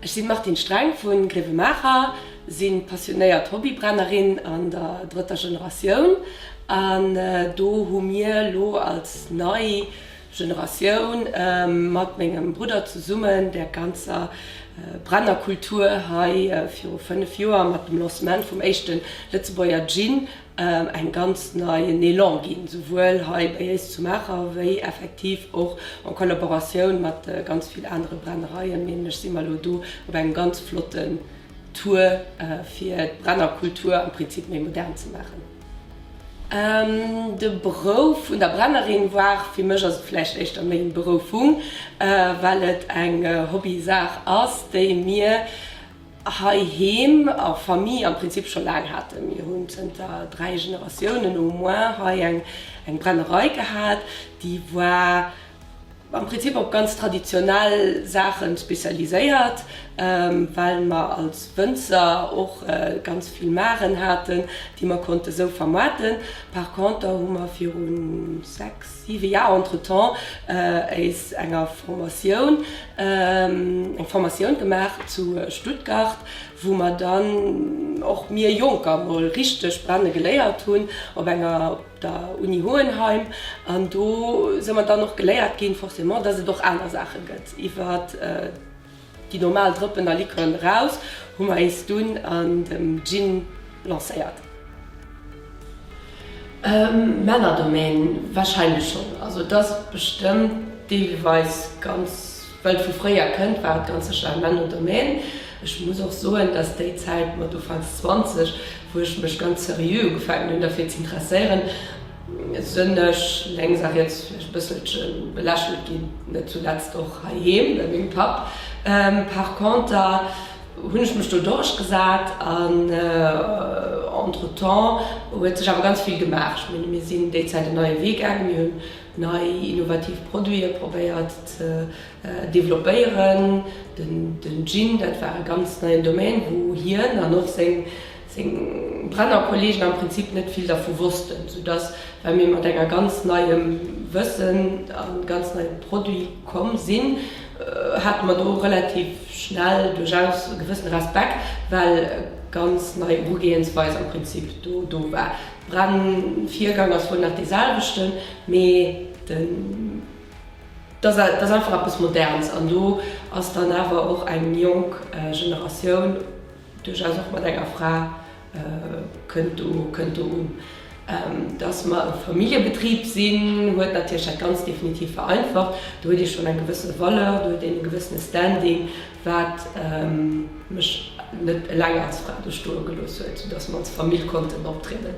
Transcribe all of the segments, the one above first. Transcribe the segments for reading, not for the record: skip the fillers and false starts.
Ech sinn d'Martine Streng vu Gréiwemaacher, si passionéiert Hobbybrennerin an der drëtter Generatioun an do hu mir lo als nei Generatioun mat mengem Brudder zesummen der ganzer Brennerkultur hei viru 5 Joer mat dem Lancement vum éischte Lëtzebuerger Gin eng ganz neien Elan ginn, souwuel hei bei éis zu Maacher wéi effektiv och en Collaboratioun mat ganz vill anere Brennereien. Mengen ech si mer elo do op engem ganz flotten Tour fir d'Brennerkultur am Prinzip méi modern ze maachen. De Berouf vun der Brennerin war, fir mech ass et vläicht éischter méi eng Beroufung, well et eng Hobbysaach ass, déi mir heiheem a Famille am Prinzip scho laang haten. Mir hunn zënter 3 Generatiounen au moins hei eng Brennerei gehat, déi war am Prinzip op ganz traditionell Saache spezialiséiert, well mer als Wënzer och ganz vill Maren haten, déi mer konnte sou vermaarten. Par conter hu mer viru 6, 7 Jar entretemps éis enger Formatioun, eng Formatioun gemaach zu Stuttgart, wou mer dann och mir Jonker mol richteg brenne geléiert hunn op enger, op der Uni Hohenheim. An do si mer dann och geléiert ginn, forcément, dass et och aner Saache gëtt iwwer déi normal Drëppen a Liqueuren eraus, hu mer éis dunn an dem Gin lancéiert. Männerdomaine, wahrscheinlech schonn. Also et ass bestëmmt deelweis ganz, well et vu fréier kënnt, war et ganz sécher e Männerdomaine. Ech muss och soen, dass déi Zäit mat ufanks 20, wou ech mech ganz seriö ugefaangen hunn derfir z'interesséieren, sënn ech lénks a riets vläicht e bësselche belächelt ginn, net zuletzt och heiheem bei mengem Papp. Par conter hunn ech mech do durchgesat an entretemps huet sech awer ganz vill gemaach. Ech menge mir sinn déi Zäit en neie Wee gaangen, mir hunn nei innovativ Produite probéiert ze developpéieren. Den Gin, dat war e ganz neien Domaine, wou hien an och seng seng Brennerkollegen am Prinzip net vill dervu wossten, soudass, well mir mat enger ganz neiem Wëssen a ganz neiem Produit komm sinn, hate mer do relativ schnell duerchaus e gewëssene Respekt, well e ganz nei Erugehensweis am Prinzip do do war. Brennvirgang ass wuel nach dee selwechten, mee den. Dat ass einfach eppes Moderns an do ass dann awer och eng jonk Generatioun, duerchaus och mat enger Fra, kënnt do, kënnt do un. Dass mer e Familljebetrib sinn, huet natierlech dat Ganzt definitiv vereinfacht. Do huet ee schonn eng gewësse Valeur, do huet een e gewëssene Standing, wat mech net eleng als Fra do stoe gelooss huet, soudass mer als Famill konnten optrieden.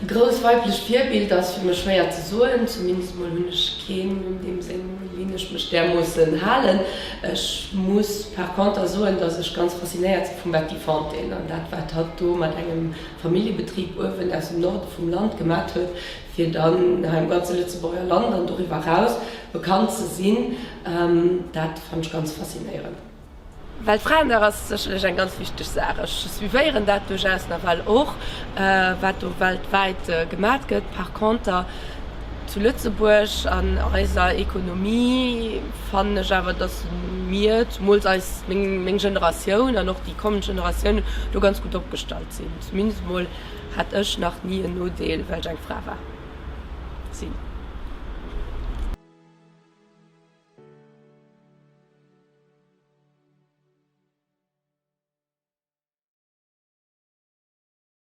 E grouss weiblech Virbild ass fir mech schwéier ze soen, zumindest mol hunn ech keen un deem seng Linn ech mech därmoossen halen. Ech muss par conter soen, dass ech ganz faszinéiert si vum Betty Fontaine an dat wat hatt do mat engem Familljebetrib uewen aus dem Norde vum Land gemat huet, fir dann hei am ganze Lëtzebuerger Land an doriwwer eraus bekannt ze sinn, dat fannt ech ganz faszinéierend. Weltfraendag ass sécherlech eng ganz wichteg Saach. Ech suivéieren dat duerchaus nawell och, wat do weltwäit gemat gëtt. Par conter zu Lëtzebuerg an eiser Ekonomie fannen ech awer, datt mir, zumools eis, meng Generatioun an och déi kommend Generatiounen, do ganz gutt opgestallt sinn. Zumindest emol hat ech nach ni en Nodeel, well ech eng Fra war, sinn.